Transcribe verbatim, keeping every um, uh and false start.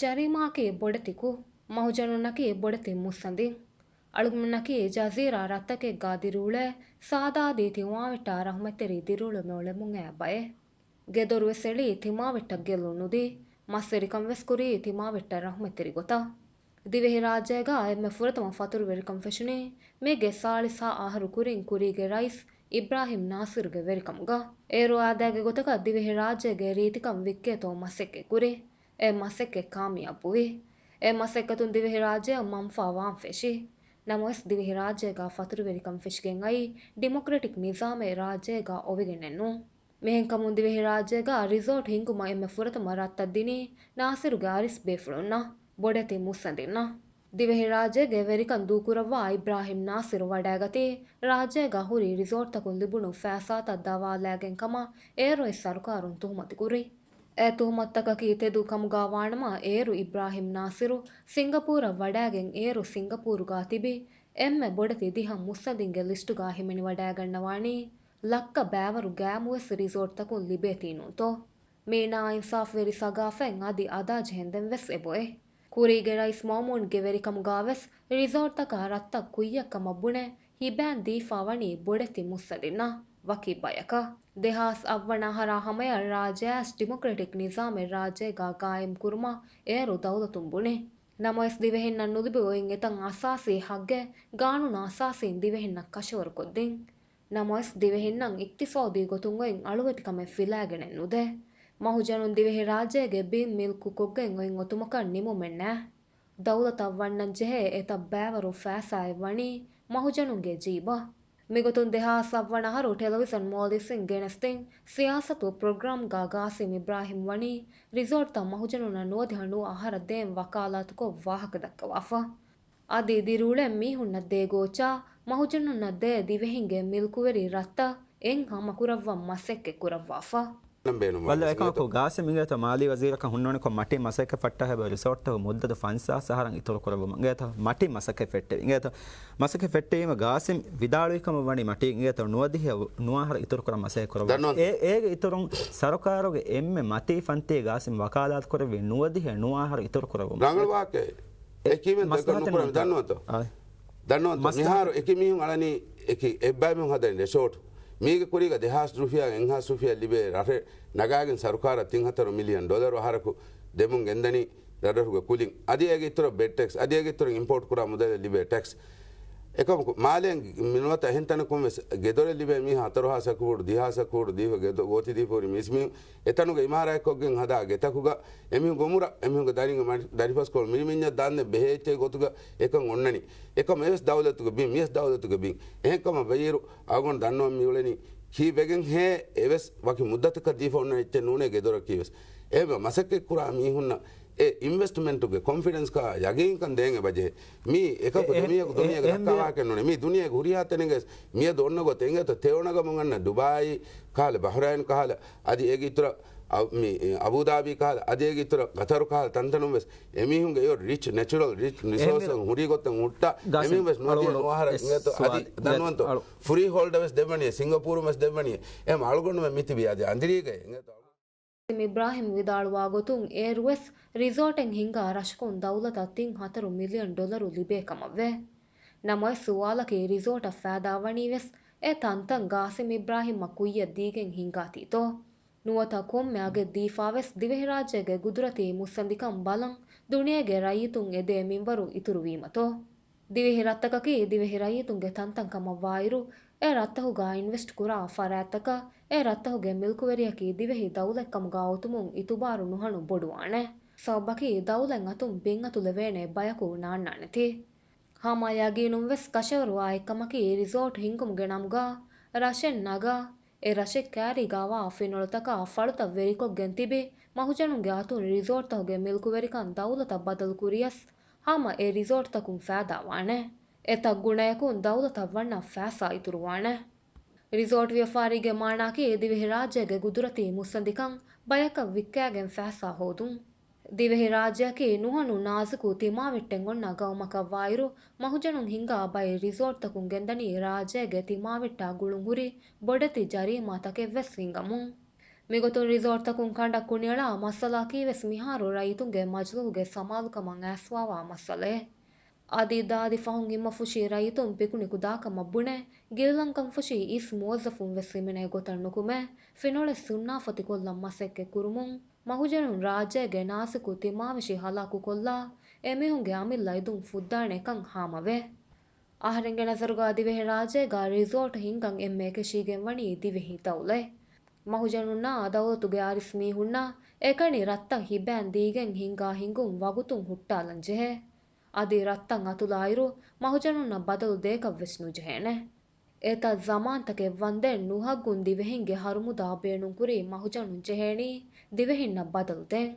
ޖަރީމާއަކީ ބޮޑެތި ކުށް، މަހުޖަނުންނަކީ ބޮޑެތި މުއްސަނދިން. އަޅުގަނޑަކީ ޖަޒީރާ ރަށްތަކެއްގާ ދިރިއުޅޭ ސާދާދީ ތިމާވެއްޓާ ރަޙުމަތްތެރި ދިރިއުޅުމެއް އުޅެމުން އައި ބައެއް. ގެދޮރުވެސް އެޅީ ތިމާވެއްޓަށް ގެއްލުން ނުދީ، މަސްވެރިކަން ވެސް ކުރީ ތިމާވެއްޓަށް ރަޙުމަތްތެރި ގޮތަށް. ދިވެހިރާއްޖޭގާ އެންމެ ފުރަތަމަ ފަތުރުވެރިކަން ފެށުނީ މީގެ ސާޅީސް ހަ އަހަރު ކުރިން ކުރީގެ ރައީސް އިބްރާހިމް ނާސިރުގެ ވެރިކަމުގަ. އޭރު އާދައިގެ ގޮތަކަށް ދިވެހިރާއްޖޭގެ ރީތިކަން ވިއްކޭތޯ މަސައްކަތް ކުރި. އެ މަސައްކަތް ކާމިޔާބުވި. އެ މަސައްކަތުން ދިވެހިރާއްޖެއަށް މަންފާ ވާން ފެށި. ނަމަވެސް ދިވެހިރާއްޖޭގާ ފަތުރުވެރިކަން ފެށިގެން އައީ ޑިމޮކްރެޓިކް ނިޒާމެއް ރާއްޖޭގާ އޮވެގެނެއް ނޫން. މިހެންކަމުން ދިވެހިރާއްޖޭގާ ރިސޯޓް ހިންގުމަށް އެންމެ ފުރަތަމަ ރަށްތައް ދިނީ ނާސިރުގެ އަރިސް ބޭފުޅުންނަށް، ބޮޑެތި މުއްސަނދިންނަށް. ދިވެހިރާއްޖޭގެ ވެރިކަން ދޫކުރައްވާ އިބްރާހިމް ނާސިރު ވަޑައިގަތީ، ރާއްޖޭގަ ހުރި ރިސޯޓްތަކުން ލިބުނު ފައިސާތައް ދަވާލައިގެން ކަމަށް އޭރު އެ ސަރުކާރުން ތުހުމަތުކުރި. އެ ތުހުމަތުތަކަކީ ތެދު ކަމުގާ ވާނަމަ، އޭރު އިބްރާހިމް ނާސިރު ސިންގަޕޫރަށް ވަޑައިގެން އޭރު ސިންގަޕޫރުގާ ތިބި އެންމެ ބޮޑެތި ދިހަ މުއްސަނދިންގެ ލިސްޓުގާ ހިމެނިވަޑައިގަންނަވާނީ، ލައްކަ ބައިވަރު ގައިމުވެސް ރިސޯޓްތަކުން ލިބޭތީ ނޫންތޯ؟ މީ ނާއިންސާފުވެރި ސަގާފަތް އަދި އަދާ ޖެހެންދެން ވެސް އެބައޮތް. ކުރީގެ ރައީސް މައުމޫންގެ ވެރިކަމުގާވެސް ރިސޯޓްތަކާ ރަށްތައް ކުއްޔަށްކަމަށް ބުނެ ހިބައިން ދީފާ ވަނީ ބޮޑެތި މުއްސަނދިންނަށް ވަކި ބަޔަކަށް. ދެހާސް އަށް ވަނަ އަހަރާ ހަމަޔަށް ރާއްޖެއަސް ޑިމޮކްރެޓިކް ނިޒާމެއް ރާއްޖޭގާ ގާއިމް ކުރުމަށް އޭރު ދައުލަތުން ބުނި. ނަމަވެސް ދިވެހިންނަށް ނުލިބި އޮތް އެތައް އަސާސީ ހައްގެއް ގާނޫނު އަސާސީން ދިވެހިންނަށް ކަށަވަރުކޮށްދިން. ނަމަވެސް ދިވެހިންނަށް އިޤްތިޞާދީ ގޮތުން އޮތް އަޅުވެތިކަމެއް ފިލާގެނެއް ނުދޭ. މަހުޖަނުން ދިވެހިރާއްޖޭގެ ބިން މިލްކުކޮށްގެން އޮތް އޮތުމަކަށް ނިމުމެއް ނާ. ދައުލަތަށް ވަންނަން ޖެހޭ އެތައް ބައިވަރު ފައިސާއެއް ވަނީ މަހުޖަނުންގެ ޖީބަށް. މިގޮތުން ދެހާސް އަށް ވަނަ އަހަރު ޓެލެވިޒަން މޯލްޑިވްސްއިން ގެނެސްދިން ސިޔާސަތު ޕްރޮގްރާމްގާ ގާސިމް އިބްރާހިމް ވަނީ ރިސޯޓްތައް މަހުޖަނުންނަށް ނުވަދިހަ ނުވަ އަހަރަށް ދޭން ވަކާލާތުކޮށް ވާހަކަ ދައްކަވާފަ. އަދި ދިރިއުޅެން މީހުންނަށް ދޭ ގޯއްޗާ މަހުޖަނުންނަށް ދޭ ދިވެހިންގެ މިލްކުވެރި ރަށްތައް އެއް ހަމަކުރައްވަން މަސައްކަތް ކުރައްވާފަ. ނަން ބޭނުން ވަން ވައްލަ ވެސް އެކަމަކު އިނގޭތޯ. ގާސިމް އިނގޭތޯ މާލީ ވަޒީރަކަށް ހުންނަނިކޮށް މަޓީ މަސައްކަތް ފައްޓާ ހެބަ ރިސޯޓްތަކު މުއްދަތު ފަންސާސް އަހަރަށް އިތުރު ކުރެއްވުމަށް އިނގޭތޯ. މަޓީ މަސައްކަތް ފެއްޓެވި އިނގޭތޯ. މަސައްކަތް ފެއްޓެވީމަ ގާސިމް ވިދާޅުވި ކަމަށް ވަނީ މަޓީ އިނގޭތޯ ނުވަދިހަ ނުވަ އަހަރަށް އިތުރު ކުރަން މަސައްކަތް ކުރައްވާ. ދަންނަވަން. އެ، އޭގެ އިތުރުން ސަރުކާރުގެ އެންމެ މަތީ ފަންތީ ގާސިމް ވަކާލާތު ކުރެއްވީ ނުވަދިހަ ނުވަ އަހަރަށް އިތުރު ކުރެއްވުމަށް. ރަނގަޅު ވާހަކައެއް. އެކީވެން ދެކޮށް މަސްލަހަތެއް ނުކުރަން ނުވަތަ. ދަންނަވަންތޯ. އާ. ދަންނަވަންތޯ. މަސްލަހަތެއް. މިހާރު އެކި މީހުން އަޅަނީ އެކި އެއްބައިމީހުން ހަދަނީ ރެސޯޓް. މީގެ ކުރީގަ ދެހާސް ރުފިޔާ އެއްހާސް ރުފިޔާ ލިބޭ ރަށެއް ނަގާގެން ސަރުކާރަށް ތިން ހަތަރު މިލިއަން ޑޮލަރު އަހަރަކު ދެމުން ގެންދަނީ ރަށްރަށުގެ ކުލިން. އަދި އޭގެ އިތުރަށް ބެޑް ޓެކްސް، އަދި އޭގެ އިތުރަށް އިމްޕޯޓް ކުރާ މުދަލަށް ލިބޭ ޓެކްސް. އެކަމަކު މާލޭން މިނުވަތަ އެހެން ތަނަކުން ވެސް ގެދޮރެއް ލިބޭ މީހާ ހަތަރު ހާސް އަކު ފޫޓް، ދިހާސް އަކު ފޫޓް ދީފަ ގެދޮ-، ގޯތި ދީފަ ހުރި މީސްމީހުން އެތަނުގަ އިމާރާތްކޮށްގެން ހަދާ ގެތަކުގަ އެމީހުން ގޮމުރަ އެމީހުންގެ ދަރިންގެ މަ-، ދަރިފަސްކޮޅު މިރިމިންޏަށް ދާންދެން ބެހޭ އެއްޗެއް ގޮތުގަ އެކަން އޮންނަނީ. އެކަމަކު އެވެސް ދައުލަތުގެ ބިން، މިޔަސް ދައުލަތުގެ ބިން. އެހެންކަމަށް ވައިރު އަޅުގަނޑު ދަންނަވަން މިއުޅެނީ ކީއްވެގެން ހޭ އެވެސް ވަކި މުއްދަތަކަށް ދީފަ އޮންނަ އެއްޗެއް ނޫނޭ ގެދޮރަކީ ވެސް. އެ މަސައްކަތް ކުރާ މީހުންނަށް އެ އިންވެސްޓްމަންޓުގެ ކޮންފިޑެންސްކާ ޔަގީންކަން ދޭން އެބަޖެހޭ. މީ އެކަކު އެ، އެ، ދެމީހަކު އެ، ދުނިޔޭގެ އެހެން ދައްކާ ވެ- ވާހަކައެއް ނޫނޭ. މީ ދުނިޔޭގެ ހުރިހާ ތަނެއްގަސް މިއަދު އޮންނަ ގޮތެއް އިނގޭތޯ ތެޔޮނަގަމުން އަންނަ ޑުބާއީ ކަހަލަ، ބަހްރައިން ކަހަލަ، އަދި އޭގެ އިތުރަށް އަ-، މި، އެ، އަބޫދާބީ ކަހަލަ، އަދި އޭގެ އިތުރަށް ގަތަރު ކަހަލަ ތަންތަނުން ވެސް އެމީހުންގެ އެޔޮ ރިޗް، ނެޗުރަލް ރިޗް ރިސޯސް އެހެންވެ. ހުރި ގޮތެއް ހުއްޓާ، ގާސިމް އެމީހުން ވެސް ނުވަދިހަ އަޅުގަނޑު ނުވަ އަހަރަށް އެ އިނގޭތޯ އަދި ސުވާލު ދަންނަވަންތޯ. އަޅު- ފުރީ ހޯލްޑަ ވެސް ދެއްވަނީ، ސިންގަޕޫރު ވެސް ދެއްވަނީ. އެހެން އަޅުގަނޑު މިތިބީ އަދި އަނދިރީގައި އިނގޭތޯ. އިބްރާހިމް ވިދާޅުވާ ގޮތުން އޭރުވެސް ރިސޯޓެއް ހިންގާ ރަށަކުން ދައުލަތަށް ތިން ހަތަރު މިލިއަން ޑޮލަރު ލިބޭ ކަމަށްވޭ. ނަމަވެސް ސުވާލަކީ ރިސޯޓަށް ފައިދާވަނީވެސް އެ ތަންތަން ގާސިމް އިބްރާހިމަށް ކުއްޔަށް ދީގެން ހިންގާތީތޯ؟ ނުވަތަ ކޮންމެ އަގެއް ދީފާވެސް ދިވެހިރާއްޖޭގެ ގުދުރަތީ މުއްސަނދިކަން ބަލަން ދުނިޔޭގެ ރައްޔިތުން އެދޭ މިންވަރު އިތުރުވީމަތޯ؟ ދިވެހި ރަށްތަކަކީ ދިވެހި ރައްޔިތުންގެ ތަންތަން ކަމަށްވާއިރު، އެ ރަށްތަކުގާ އިންވެސްޓް ކުރާ ފަރާތްތަކަށް އެ ރަށްތަކުގެ މިލްކުވެރިއަކީ ދިވެހި ދައުލަތްކަމުގާ އޮތުމުން އިތުބާރު ނުހަނު ބޮޑުވާނެ. ސަބަބަކީ ދައުލަތް އަތުން ބިން އަތުލެވޭނެ ބަޔަކު ނާންނާނެތީ. ހަމަ ޔަގީނުންވެސް ކަށަވަރުވާ އެއްކަމަކީ ރިސޯޓް ހިންގުމުގެ ނަމުގާ ރަށެއް ނަގާ، އެ ރަށެއް ކައިރީގާވާ ފިނޮޅުތަކާ ފަޅުތައް ވެރިކޮށްގެން ތިބި މަހުޖަނުންގެ އަތުން ރިސޯޓްތަކުގެ މިލްކުވެރިކަން ދައުލަތަށް ބަދަލުކުރިޔަސް ހަމަ އެ ރިސޯޓްތަކުން ފައިދާވާނެ. އެތައް ގުނަޔަކުން ދައުލަތަށް ވަންނަ ފައިސާ އިތުރުވާނެ. ރިސޯޓް ވިޔަފާރީގެ މާނައަކީ ދިވެހިރާއްޖޭގެ ގުދުރަތީ މުއްސަނދިކަން ބަޔަކަށް ވިއްކާގެން ފައިސާ ހޯދުން. ދިވެހިރާއްޖެއަކީ ނުހަނު ނާޒުކު ތިމާވެއްޓެއް އޮންނަ ގައުމަކަށްވާއިރު، މަހުޖަނުން ހިންގާ ބައެއް ރިސޯޓްތަކުން ގެންދަނީ ރާއްޖޭގެ ތިމާވެއްޓާ ގުޅުންހުރި ބޮޑެތި ޖަރީމާތަކެއްވެސް ހިންގަމުން. މިގޮތުން ރިސޯޓްތަކުން ކަނޑަށް ކުނިއަޅާ މައްސަލައަކީ ވެސް މިހާރު ރައްޔިތުންގެ މަޖިލީހުގެ ސަމާލުކަމަށް އައިސްފަވާ މައްސަލައެއް. އަދި ދާދި ފަހުން އިއްމަފުށީ ރައްޔިތުން ޕިކުނިކު ދާކަމަށް ބުނެ، ގިލްލަންކަންފުށީ އިސް މުވައްޒަފުން ވެސް ހިމެނޭ ގޮތަށް ނުކުމެ، ފިނޮޅެއް ސުންނާފަތިކޮށްލަން މަސައްކަތް ކުރުމުން، މަހުޖަނުން ރާއްޖޭގެ ނާސިކު ތިމާވެށި ހަލާކުކޮށްލާ، އެމީހުންގެ އަމިއްލަ އިދުން ފުއްދާނެކަން ހާމަވޭ. އަހަރެންގެ ނަޒަރުގަ ދިވެހިރާއްޖޭގަ ރިސޯޓް ހިންގަން އެންމެ އެކަށީގެންވަނީ ދިވެހި ދައުލަތް. މަހުޖަނުންނާ ދައުލަތުގެ އަރިސް މީހުންނަށް އެކަނި ރަށްތައް ހިބައިން ދީގެން ހިންގާ ހިނގުން ވަގުތުން ހުއްޓާލަން ޖެހޭ. އަދި ރަށްތައް އަތުލާއިރު މަހުޖަނުންނަށް ބަދަލު ދޭކަށްވެސް ނުޖެހޭނެ. އެތައް ޒަމާންތަކެއް ވަންދެން ނުހައްގުން ދިވެހިންގެ ހަރުމުދާ ބޭނުންކުރީ މަހުޖަނުން ޖެހޭނީ ދިވެހިންނަށް ބަދަލު ދޭން.